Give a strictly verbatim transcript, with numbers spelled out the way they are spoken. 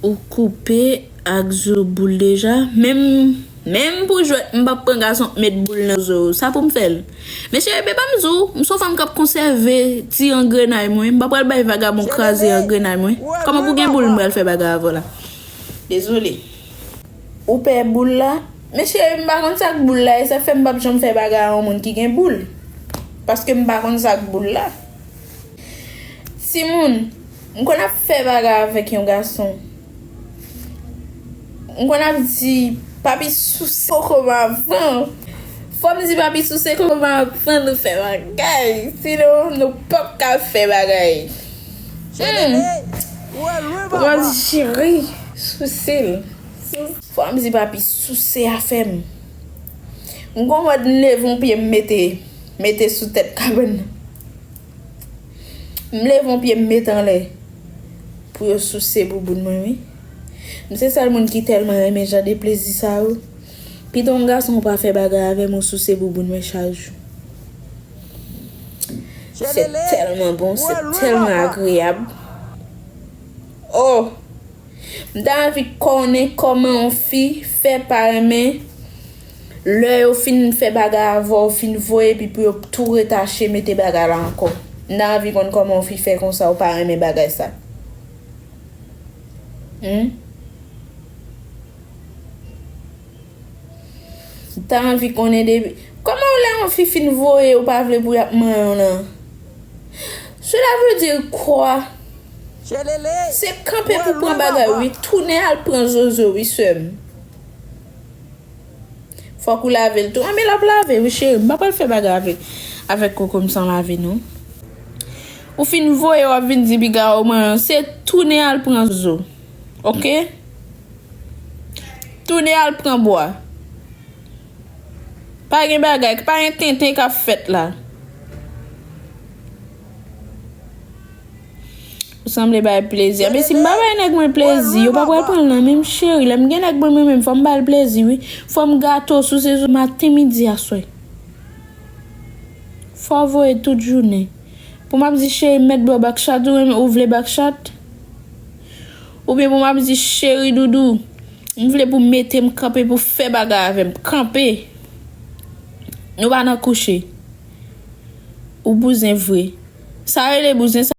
Ou koupe ak zo boul deja? Menm, menm pou jwèt, m p ap pran gason k met boul nan zo. Sa pou m fè l? Men cheri, be pa m di w, m se yon fanm k ap konsève ti angrenay mwen. M pa pral bay vagabon kraze angrenay mwen. Kòman pou gen boul m pral fè bagay avè w la? Dezole. Ou pè boul la? Men cheri, m pa konn sa k boul la, e sa k fè m p ap janm fè bagay a yon moun ki gen boul. Paske m pa konn sa k boul la. Timoun, m konn ap fè bagay avèk yon gason. M konn ap di, "Papi souse koko m avan." Fò m di papi souse koko m avan nou fè bagay. Sinon, nou p ap ka fè bagay. Hmm. Pran cheri, souse l. Fò m di papi souse afè m. M gon mòd m leve yon pye m mete, mete sou tèt kabann nan. M leve yon pye m mete anlè pou yo souse bouboun mwen, wi. M se sèl moun ki tèlman renmen jan de plezi sa yo. Pito yon gason pa fè bagay avè m, ou souse bouboun mwen chak jou. Se tèlman bon, se tèlman agreyab. Oh! M ta anvi konnen kòman yon fi fè pa renmen lè yo fin fè bagay avè w, fin voye, epi pou yo tou retache, mete bagay la ankò. M ta anvi konn kòman yon fi fè konsa, ou pa renmen bagay sa. Hmm? M ta anvi konnen depi. Kòman w lè yon fi fin voye, ou pa vle pou y ap manyen w nan? Cela veut dire quoi? Se kanpe pou pran bagay, wi. Tounen al pran zozo, wi, sè m. Fòk ou lave l tou. Anben, l ap lave, wi, cheri. M pa pral fè bagay avèk, avèk koko m san lave, non. Ou fin voye, w ap vin di piga ou manyen, se tounen al pran zozo. Oke? Tounen al pran bwa. Pa gen bagay, pa gen tenten k ap fèt la. Ou sanble bay plezi. Anben, si m pa bay nèg mwen plezi, yo pa pral pran l nan men m, cheri. Lè m gen nèg mwen, mwen menm, fò m ba l plezi, wi. Fò m gate w, souse zo maten, midi, aswè. Fò w voye tout jounen. Pou m ap di, cheri, m mèt ba w bakchat, ou renmen, ou vle bakchat? Oubyen pou m ap di, cheri, doudou, m vle pou w mete m kanpe, pou w fè bagay avè m. Kanpe. Nou pa nan kouche. Ou bouzen vre. Sa rele bouzen, sa.